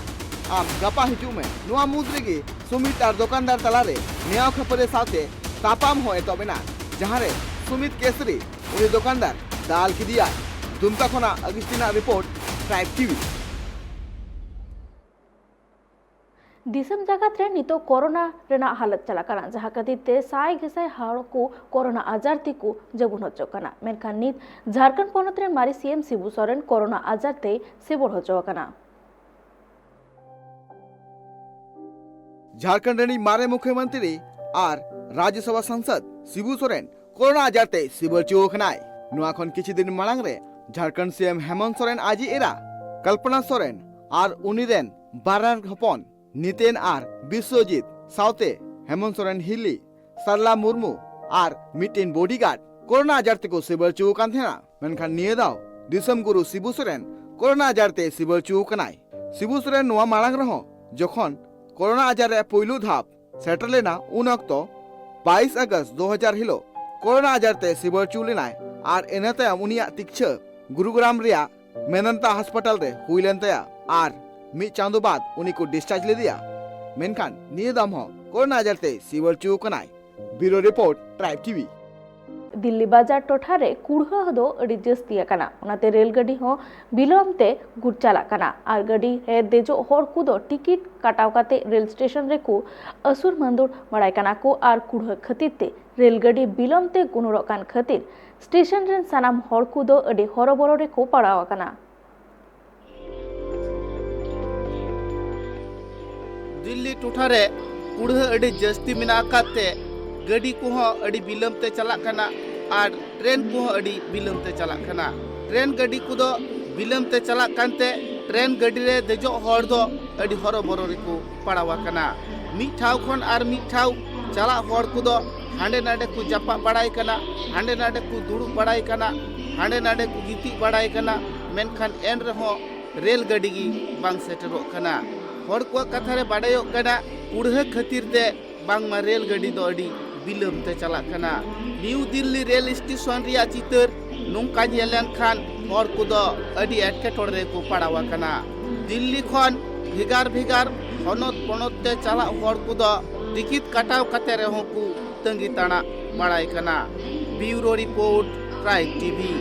ᱟᱢ ᱜᱟᱯᱟ ᱦᱤᱡᱩᱜ ᱢᱮ᱾ ᱱᱚᱣᱟ ᱢᱩᱫᱽ ᱨᱮᱜᱮ ᱥᱩᱢᱤᱛ ᱟᱨ ᱫᱚᱠᱟᱱᱫᱟᱨ ᱛᱟᱞᱟᱨᱮ ᱱᱮᱭᱟᱣ ᱠᱷᱟᱹᱯᱟᱹᱨᱤ ᱥᱟᱶᱛᱮ ᱛᱟᱯᱟᱢ ᱦᱚᱸ ᱮᱛᱚᱦᱚᱵ ᱮᱱᱟ, ᱡᱟᱦᱟᱸᱨᱮ ᱥᱩᱢᱤᱛ ᱠᱮᱥᱨᱤ ᱩᱱᱤ ᱫᱚᱠᱟᱱᱫᱟᱨ ᱫᱟᱞ ᱠᱮᱫᱮᱭᱟᱭ᱾ ᱫᱩᱢᱠᱟ ᱠᱷᱚᱱᱟᱜ ᱟᱜᱤᱥᱴᱤᱱᱟᱜ ᱨᱤᱯᱳᱨᱴ, ᱴᱨᱟᱭᱤᱵᱽ ᱴᱤᱵᱷᱤ᱾ ᱫᱤᱥᱚᱢ ᱡᱟᱠᱟᱛ ᱨᱮ ᱱᱤᱛᱚᱜ ᱠᱚᱨᱳᱱᱟ ᱨᱮᱱᱟᱜ ᱦᱟᱞᱚᱛ ᱪᱟᱞᱟᱜ ᱠᱟᱱᱟ, ᱡᱟᱦᱟᱸ ᱠᱷᱟᱹᱛᱤᱨ ᱛᱮ ᱥᱟᱭ ᱜᱮᱥᱟᱭ ᱦᱚᱲ ᱠᱚ ᱠᱚᱨᱳᱱᱟ ᱟᱡᱟᱨ ᱛᱮᱠᱚ ᱡᱟᱹᱵᱩᱱ ᱦᱚᱪᱚᱜ ᱠᱟᱱᱟ᱾ ᱢᱮᱱᱠᱷᱟᱱ ᱱᱤᱛ ᱡᱷᱟᱲᱠᱷᱚᱸᱰ ᱯᱚᱱᱚᱛ ᱨᱮᱱ ᱢᱟᱨᱮ ᱥᱤ ᱮᱢ ᱥᱤᱵᱩ ᱥᱚᱨᱮᱱ ᱠᱚᱨᱳᱱᱟ ᱟᱡᱟᱨ ᱛᱮᱭ ᱥᱮᱵᱚᱲ ᱦᱚᱪᱚ ᱟᱠᱟᱱᱟ᱾ ᱡᱷᱟᱲᱠᱷᱚᱸᱰ ᱨᱤᱱᱤᱡ ᱢᱟᱨᱮ ᱢᱩᱠᱷᱭᱚᱢᱚᱱᱛᱨᱤ ᱟᱨ ᱨᱟᱡᱽᱡᱚᱥᱚᱵᱷᱟ ᱥᱟᱝᱥᱚᱫ ᱥᱤᱵᱩ ᱥᱚᱨᱮᱱ ᱠᱚᱨᱳᱱᱟ ᱟᱡᱟᱨ ᱛᱮᱭ ᱥᱤᱵᱟᱹᱲ ᱦᱚᱪᱚ ᱟᱠᱟᱱᱟᱭ᱾ ᱱᱚᱣᱟ ᱠᱷᱚᱱ ᱠᱤᱪᱷᱩ ᱫᱤᱱ ᱢᱟᱲᱟᱝ ᱨᱮ ᱡᱷᱟᱲᱠᱷᱚᱸᱰ ᱥᱤ ᱮᱢ ᱦᱮᱢᱚᱱᱛ ᱥᱚᱨᱮᱱ ᱟᱡᱤᱡ ᱮᱨᱟ ᱠᱚᱞᱯᱚᱱᱟ ᱥᱚᱨᱮᱱ ᱟᱨ ᱩᱱᱤ ᱨᱮᱱ ᱵᱟᱱᱟᱨ ᱦᱚᱯᱚᱱ ᱱᱤᱛᱮᱱ ᱟᱨ ᱵᱤᱥᱣᱚᱡᱤᱛ ᱥᱟᱶᱛᱮ ᱦᱮᱢᱚᱱᱛ ᱥᱚᱨᱮᱱ ᱦᱤᱞᱤ, ᱥᱟᱨᱞᱟ ᱢᱩᱨᱢᱩ ᱟᱨ ᱢᱤᱫᱴᱮᱱ ᱵᱚᱰᱤᱜᱟᱨᱰ ᱠᱳᱨᱳᱱᱟ ᱟᱡᱟᱨ ᱛᱮᱠᱚ ᱥᱤᱵᱟᱹᱲ ᱦᱚᱪᱚ ᱟᱠᱟᱱ ᱛᱟᱦᱮᱱᱟ᱾ ᱢᱮᱱᱠᱷᱟᱱ ᱱᱤᱭᱟᱹ ᱫᱷᱟᱣ ᱫᱤᱥᱚᱢ ᱜᱩᱨᱩ ᱥᱤᱵᱩ ᱥᱚᱨᱮᱱ ᱠᱳᱨᱳᱱᱟ ᱟᱡᱟᱨ ᱛᱮ ᱥᱤᱵᱟᱹᱲ ᱦᱚᱪᱚ ᱟᱠᱟᱱᱟᱭ᱾ ᱥᱤᱵᱩ ᱥᱚᱨᱮᱱ ᱱᱚᱣᱟ ᱢᱟᱲᱟᱝ ᱨᱮᱦᱚᱸ ᱡᱚᱠᱷᱚᱱ ᱠᱳᱨᱳᱱᱟ ᱟᱡᱟᱨ ᱨᱮ ᱯᱩᱭᱞᱩ ᱫᱷᱟᱯ ᱥᱮᱴᱮᱨ ᱞᱮᱱᱟ, ᱩᱱ ᱚᱠᱛᱚ ᱵᱟᱭᱤᱥ ᱟᱜᱚᱥᱴ ᱫᱩ ᱦᱟᱡᱟᱨ ᱦᱤᱞᱳᱜ ᱠᱳᱨᱳᱱᱟ ᱟᱡᱟᱨ ᱛᱮ ᱥᱤᱵᱟᱹᱲ ᱦᱚᱪᱚ ᱞᱮᱱᱟᱭ ᱟᱨ ᱤᱱᱟᱹ ᱛᱟᱭᱚᱢ ᱩᱱᱤᱭᱟᱜ ᱛᱤᱠᱪᱷᱟᱹ ᱜᱩᱨᱩᱜᱨᱟᱢ ᱨᱮᱭᱟᱜ ᱢᱮᱫᱟᱱᱛᱟ ᱦᱟᱥᱯᱟᱛᱟᱞ ᱨᱮ ᱦᱩᱭ ᱞᱮᱱ ᱛᱟᱭᱟ ᱟᱨ ᱢᱤᱫ ᱪᱟᱸᱫᱚ ᱵᱟᱫ ᱩᱱᱤ ᱠᱚ ᱰᱤᱥᱪᱟᱨᱡᱽ ᱞᱮᱫᱮᱭᱟ᱾ ᱢᱮᱱᱠᱷᱟᱱ ᱱᱤᱭᱟᱹ ᱫᱟᱢ ᱦᱚᱸ ᱠᱳᱨᱳᱱᱟ ᱟᱡᱟᱨ ᱛᱮ ᱥᱤᱵᱟᱹᱲ ᱦᱚᱪᱚ ᱟᱠᱟᱱᱟᱭ᱾ ᱵᱤᱭᱩᱨᱳ ᱨᱤᱯᱳᱨᱴ, ᱴᱨᱟᱭᱤᱵᱽ ᱴᱤᱵᱷᱤ᱾ ᱫᱤᱞᱞᱤ ᱵᱟᱡᱟᱨ ᱴᱚᱴᱷᱟ ᱨᱮ ᱠᱩᱲᱦᱟᱹ ᱫᱚ ᱟᱹᱰᱤ ᱡᱟᱹᱥᱛᱤ ᱟᱠᱟᱱᱟ, ᱚᱱᱟᱛᱮ ᱨᱮᱞ ᱜᱟᱹᱰᱤ ᱦᱚᱸ ᱵᱤᱞᱚᱢ ᱛᱮ ᱜᱩᱨ ᱪᱟᱞᱟᱜ ᱠᱟᱱᱟ ᱟᱨ ᱜᱟᱹᱰᱤ ᱨᱮ ᱫᱮᱡᱚᱜ ᱦᱚᱲ ᱠᱚᱫᱚ ᱴᱤᱠᱤᱴ ᱠᱟᱴᱟᱣ ᱠᱟᱛᱮ ᱨᱮᱞ ᱥᱴᱮᱥᱚᱱ ᱨᱮᱠᱚ ᱟᱹᱥᱩᱨ ᱢᱟᱹᱫᱩᱲ ᱵᱟᱲᱟᱭ ᱠᱟᱱᱟ ᱠᱚ ᱟᱨ ᱠᱩᱲᱦᱟᱹ ᱠᱷᱟᱹᱛᱤᱨ ᱛᱮ ᱨᱮᱞ ᱜᱟᱹᱰᱤ ᱵᱤᱞᱚᱢ ᱛᱮ ᱜᱩᱱᱩᱨᱚᱜ ᱠᱟᱱ ᱠᱷᱟᱹᱛᱤᱨ ᱥᱴᱮᱥᱚᱱ ᱨᱮᱱ ᱥᱟᱱᱟᱢ ᱦᱚᱲ ᱠᱚᱫᱚ ᱟᱹᱰᱤ ᱦᱚᱨᱚᱵᱚᱨᱚ ᱨᱮᱠᱚ ᱯᱟᱲᱟᱣ ᱟᱠᱟᱱᱟ᱾ ᱫᱤᱞᱞᱤ ᱴᱚᱴᱷᱟ ᱨᱮ ᱠᱩᱲᱦᱟᱹ ᱟᱹᱰᱤ ᱡᱟᱹᱥᱛᱤ ᱢᱮᱱᱟᱜ ᱟᱠᱟᱫ ᱛᱮ ᱜᱟᱹᱰᱤ ᱠᱚᱦᱚᱸ ᱟᱹᱰᱤ ᱵᱤᱞᱚᱢ ᱛᱮ ᱪᱟᱞᱟᱜ ᱠᱟᱱᱟ ᱟᱨ ᱴᱨᱮᱱ ᱠᱚᱦᱚᱸ ᱟᱹᱰᱤ ᱵᱤᱞᱚᱢ ᱛᱮ ᱪᱟᱞᱟᱜ ᱠᱟᱱᱟ᱾ ᱴᱨᱮᱱ ᱜᱟᱹᱰᱤ ᱠᱚᱫᱚ ᱵᱤᱞᱚᱢ ᱛᱮ ᱪᱟᱞᱟᱜ ᱠᱟᱱᱛᱮ ᱴᱨᱮᱱ ᱜᱟᱹᱰᱤ ᱨᱮ ᱫᱮᱡᱚᱜ ᱦᱚᱲ ᱫᱚ ᱟᱹᱰᱤ ᱦᱚᱨᱚᱵᱚᱨᱚ ᱨᱮᱠᱚ ᱯᱟᱲᱟᱣ ᱟᱠᱟᱱᱟ᱾ ᱢᱤᱫ ᱴᱷᱟᱶ ᱠᱷᱚᱱ ᱟᱨ ᱢᱤᱫ ᱴᱷᱟᱶ ᱪᱟᱞᱟᱜ ᱦᱚᱲ ᱠᱚᱫᱚ ᱦᱟᱸᱰᱮ ᱱᱟᱰᱮ ᱠᱚ ᱡᱟᱯᱟᱜ ᱵᱟᱲᱟᱭ ᱠᱟᱱᱟ, ᱦᱟᱸᱰᱮ ᱱᱟᱰᱮ ᱠᱚ ᱫᱩᱲᱩᱵ ᱵᱟᱲᱟᱭ ᱠᱟᱱᱟ, ᱦᱟᱸᱰᱮ ᱱᱟᱰᱮ ᱠᱚ ᱜᱤᱛᱤᱡ ᱵᱟᱲᱟᱭ ᱠᱟᱱᱟ, ᱢᱮᱱᱠᱷᱟᱱ ᱮᱱ ᱨᱮᱦᱚᱸ ᱨᱮᱞ ᱜᱟᱹᱰᱤ ᱜᱮ ᱵᱟᱝ ᱥᱮᱴᱮᱨᱚᱜ ᱠᱟᱱᱟ᱾ ᱦᱚᱲ ᱠᱚᱣᱟᱜ ᱠᱟᱛᱷᱟ ᱨᱮ ᱵᱟᱰᱟᱭᱚᱜ ᱠᱟᱱᱟ, ᱠᱩᱲᱦᱟᱹ ᱠᱷᱟᱹᱛᱤᱨ ᱛᱮ ᱵᱟᱝᱢᱟ ᱨᱮᱞ ᱜᱟᱹᱰᱤ ᱫᱚ ᱟᱹᱰᱤ ᱵᱤᱞᱚᱢ ᱛᱮ ᱪᱟᱞᱟᱜ ᱠᱟᱱᱟ᱾ ᱱᱤᱣ ᱫᱤᱞᱞᱤ ᱨᱮᱞ ᱥᱴᱮᱥᱚᱱ ᱨᱮᱭᱟᱜ ᱪᱤᱛᱟᱹᱨ ᱱᱚᱝᱠᱟ ᱧᱮᱞ ᱞᱮᱱᱠᱷᱟᱱ ᱦᱚᱲ ᱠᱚᱫᱚ ᱟᱹᱰᱤ ᱮᱴᱠᱮᱴᱚᱬᱮ ᱨᱮᱠᱚ ᱯᱟᱲᱟᱣ ᱟᱠᱟᱱᱟ᱾ ᱫᱤᱞᱞᱤ ᱠᱷᱚᱱ ᱵᱷᱮᱜᱟᱨ ᱵᱷᱮᱜᱟᱨ ᱦᱚᱱᱚᱛ ᱯᱚᱱᱚᱛ ᱛᱮ ᱪᱟᱞᱟᱜ ᱦᱚᱲ ᱠᱚᱫᱚ ᱴᱤᱠᱤᱴ ᱠᱟᱴᱟᱣ ᱠᱟᱛᱮ ᱨᱮᱦᱚᱸ ᱠᱚ ᱛᱟᱺᱜᱤ ᱛᱟᱲᱟᱜ ᱵᱟᱲᱟᱭ ᱠᱟᱱᱟ᱾ ᱵᱤᱭᱩᱨᱳ ᱨᱤᱯᱳᱨᱴ, ᱴᱨᱟᱭᱤᱵᱽ ᱴᱤᱵᱷᱤ᱾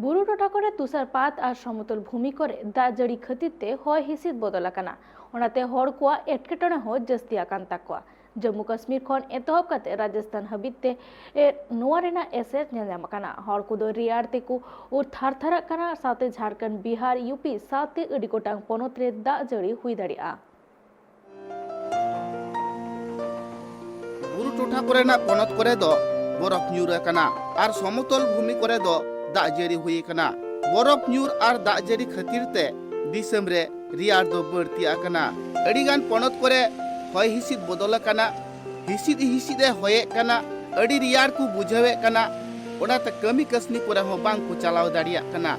ᱵᱩᱨᱩ ᱴᱚᱴᱷᱟ ᱠᱚᱨᱮ ᱛᱩᱥᱟᱨᱯᱟᱛ ᱟᱨ ᱥᱚᱢᱚᱛᱚᱞ ᱵᱷᱩᱢᱤ ᱠᱚᱨᱮ ᱫᱟᱜ ᱡᱟᱹᱲᱤ ᱠᱷᱟᱹᱛᱤᱨ ᱛᱮ ᱦᱚᱭ ᱦᱤᱸᱥᱤᱫ ᱵᱚᱫᱚᱞ ᱟᱠᱟᱱᱟ, ᱚᱱᱟᱛᱮ ᱦᱚᱲ ᱠᱚᱣᱟᱜ ᱮᱴᱠᱮᱴᱚᱬᱮ ᱦᱚᱸ ᱡᱟᱹᱥᱛᱤ ᱟᱠᱟᱱ ᱛᱟᱠᱚᱣᱟ᱾ ᱡᱚᱢᱢᱩ ᱠᱟᱥᱢᱤᱨ ᱠᱷᱚᱱ ᱮᱛᱚᱦᱚᱵ ᱠᱟᱛᱮ ᱨᱟᱡᱚᱥᱛᱷᱟᱱ ᱦᱟᱹᱵᱤᱡ ᱛᱮ ᱮ, ᱱᱚᱣᱟ ᱨᱮᱱᱟᱜ ᱮᱥᱮᱨ ᱧᱮᱞ ᱧᱟᱢ ᱟᱠᱟᱱᱟ᱾ ᱦᱚᱲ ᱠᱚᱫᱚ ᱨᱮᱭᱟᱲ ᱛᱮᱠᱚ ᱩᱨ ᱛᱷᱟᱨ ᱛᱷᱟᱨᱟᱜ ᱠᱟᱱᱟ, ᱥᱟᱶᱛᱮ ᱡᱷᱟᱲᱠᱷᱚᱸᱰ, ᱵᱤᱦᱟᱨ, ᱭᱩ ᱯᱤ ᱥᱟᱶᱛᱮ ᱟᱹᱰᱤ ᱜᱚᱴᱟᱝ ᱯᱚᱱᱚᱛ ᱨᱮ ᱫᱟᱜ ᱡᱟᱹᱲᱤ ᱦᱩᱭ ᱫᱟᱲᱮᱭᱟᱜᱼᱟ᱾ ᱵᱩᱨᱩ ᱴᱚᱴᱷᱟ ᱠᱚᱨᱮᱱᱟᱜ ᱯᱚᱱᱚᱛ ᱠᱚᱨᱮ ᱫᱚ ᱵᱚᱨᱚᱯ ᱧᱩᱨ ᱟᱠᱟᱱᱟ ᱟᱨ ᱥᱚᱢᱚᱛᱚᱞ ᱵᱷᱩᱢᱤ ᱠᱚᱨᱮ ᱫᱚ ᱫᱟᱜ ᱡᱟᱹᱲᱤ ᱦᱩᱭ ᱟᱠᱟᱱᱟ᱾ ᱵᱚᱨᱚᱯ ᱧᱩᱨ ᱟᱨ ᱫᱟᱜ ᱡᱟᱹᱲᱤ ᱠᱷᱟᱹᱛᱤᱨ ᱛᱮ ᱫᱤᱥᱚᱢ ᱨᱮ ᱨᱮᱭᱟᱲ ᱫᱚ ᱵᱟᱹᱲᱛᱤ ᱟᱠᱟᱱᱟ᱾ ᱟᱹᱰᱤᱜᱟᱱ ᱯᱚᱱᱚᱛ ᱠᱚᱨᱮ ᱦᱚᱭ ᱦᱤᱸᱥᱤᱫ ᱵᱚᱫᱚᱞ ᱟᱠᱟᱱᱟ᱾ ᱦᱤᱸᱥᱤᱫ ᱦᱤᱸᱥᱤᱫ ᱮ ᱦᱚᱭᱮᱫ ᱠᱟᱱᱟ, ᱟᱹᱰᱤ ᱨᱮᱭᱟᱲ ᱠᱚ ᱵᱩᱡᱷᱟᱹᱣᱮᱫ ᱠᱟᱱᱟ, ᱚᱱᱟᱛᱮ ᱠᱟᱹᱢᱤ ᱠᱟᱹᱥᱱᱤ ᱠᱚᱨᱮ ᱦᱚᱸ ᱵᱟᱝ ᱠᱚ ᱪᱟᱞᱟᱣ ᱫᱟᱲᱮᱭᱟᱜ ᱠᱟᱱᱟ᱾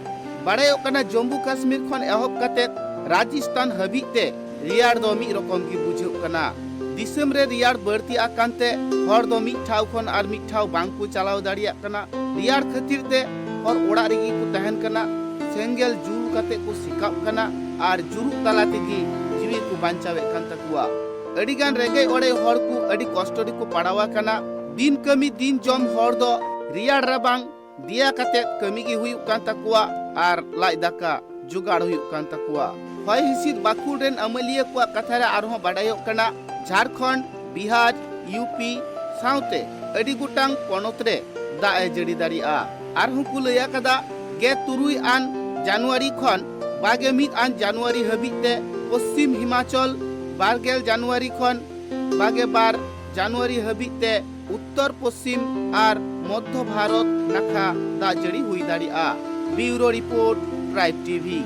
ᱵᱟᱲᱟᱭᱚᱜ ᱠᱟᱱᱟ, ᱡᱚᱢᱢᱩ ᱠᱟᱥᱢᱤᱨ ᱠᱷᱚᱱ ᱮᱦᱚᱵ ᱠᱟᱛᱮ ᱨᱟᱡᱚᱥᱛᱷᱟᱱ ᱦᱟᱹᱵᱤᱡ ᱛᱮ ᱨᱮᱭᱟᱲ ᱫᱚ ᱢᱤᱫ ᱨᱚᱠᱚᱢ ᱜᱮ ᱵᱩᱡᱷᱟᱹᱜ ᱠᱟᱱᱟ᱾ ᱫᱤᱥᱚᱢ ᱨᱮ ᱨᱮᱭᱟᱲ ᱵᱟᱹᱲᱛᱤ ᱟᱠᱟᱱ ᱛᱮ ᱦᱚᱲ ᱫᱚ ᱢᱤᱫ ᱴᱷᱟᱶ ᱠᱷᱚᱱ ᱟᱨ ᱢᱤᱫ ᱴᱷᱟᱶ ᱵᱟᱝ ᱠᱚ ᱪᱟᱞᱟᱣ ᱫᱟᱲᱮᱭᱟᱜ ᱠᱟᱱᱟ᱾ ᱨᱮᱭᱟᱲ ᱠᱷᱟᱹᱛᱤᱨ ᱛᱮ ᱦᱚᱲ ᱚᱲᱟᱜ ᱨᱮᱜᱮ ᱠᱚ ᱛᱟᱦᱮᱱ ᱠᱟᱱᱟ, ᱥᱮᱸᱜᱮᱞ ᱡᱩᱞ ᱠᱟᱛᱮ ᱠᱚ ᱥᱮᱠᱟᱜ ᱠᱟᱱᱟ ᱟᱨ ᱡᱩᱨᱩᱜ ᱛᱟᱞᱟ ᱛᱮᱜᱮ ᱡᱤᱣᱤ ᱠᱚ ᱵᱟᱧᱪᱟᱣᱮᱫ ᱠᱟᱱ ᱛᱟᱠᱚᱣᱟ᱾ ᱟᱹᱰᱤᱜᱟᱱ ᱨᱮᱸᱜᱮᱡ ᱚᱲᱮᱡ ᱦᱚᱲ ᱠᱚ ᱟᱹᱰᱤ ᱠᱚᱥᱴᱚ ᱨᱮᱠᱚ ᱯᱟᱲᱟᱣ ᱟᱠᱟᱱᱟ᱾ ᱫᱤᱱ ᱠᱟᱹᱢᱤ ᱫᱤᱱ ᱡᱚᱢ ᱦᱚᱲ ᱫᱚ ᱨᱮᱭᱟᱲ ᱨᱟᱵᱟᱝ ᱫᱮᱭᱟ ᱠᱟᱛᱮ ᱠᱟᱹᱢᱤ ᱜᱮ ᱦᱩᱭᱩᱜ ᱠᱟᱱ ᱛᱟᱠᱚᱣᱟ ᱟᱨ ᱞᱟᱡ ᱫᱟᱠᱟ ᱡᱚᱜᱟᱲ ᱦᱩᱭᱩᱜ ᱠᱟᱱ ᱛᱟᱠᱚᱣᱟ᱾ ᱦᱚᱭ ᱦᱤᱸᱥᱤᱫ ᱵᱟᱹᱠᱷᱩᱞ ᱨᱮᱱ ᱟᱹᱢᱟᱹᱞᱤᱭᱟᱹ ᱠᱚᱣᱟᱜ ᱠᱟᱛᱷᱟ ᱨᱮ ᱟᱨᱦᱚᱸ ᱵᱟᱰᱟᱭᱚᱜ ᱠᱟᱱᱟ, ᱡᱷᱟᱲᱠᱷᱚᱸᱰ, ᱵᱤᱦᱟᱨ, ᱭᱩ ᱯᱤ ᱥᱟᱶᱛᱮ ᱟᱹᱰᱤ ᱜᱚᱴᱟᱝ ᱯᱚᱱᱚᱛ ᱨᱮ ᱫᱟᱜ ᱮ ᱡᱟᱹᱲᱤ ᱫᱟᱲᱮᱭᱟᱜᱼᱟ᱾ ᱟᱨᱦᱚᱸ ᱠᱚ ᱞᱟᱹᱭ ᱟᱠᱟᱫᱟ, ᱜᱮᱞ ᱛᱩᱨᱩᱭ ᱟᱱ ᱡᱟᱱᱩᱣᱟᱨᱤ ᱠᱷᱚᱱ ᱵᱟᱨᱜᱮ ᱢᱤᱫ ᱟᱱ ᱡᱟᱱᱩᱣᱟᱨᱤ ᱦᱟᱹᱵᱤᱡ ᱛᱮ ᱯᱚᱥᱪᱤᱢ ᱦᱤᱢᱟᱪᱚᱞ, ᱵᱟᱨᱜᱮᱞ ᱡᱟᱱᱩᱣᱟᱨᱤ ᱠᱷᱚᱱ ᱵᱟᱨᱜᱮ ᱵᱟᱨ ᱡᱟᱱᱩᱣᱟᱨᱤ ᱦᱟᱹᱵᱤᱡ ᱛᱮ ᱩᱛᱛᱚᱨ ᱯᱚᱥᱪᱤᱢ ᱟᱨ ᱢᱚᱫᱷᱭᱚ ᱵᱷᱟᱨᱚᱛ ᱱᱟᱠᱷᱟ ᱫᱟᱜ ᱡᱟᱹᱲᱤ ᱦᱩᱭ ᱫᱟᱲᱮᱭᱟᱜᱼᱟ᱾ ᱵᱤᱭᱩᱨᱳ ᱨᱤᱯᱳᱨᱴ, ᱴᱨᱟᱭᱤᱵᱽ ᱴᱤᱵᱷᱤ᱾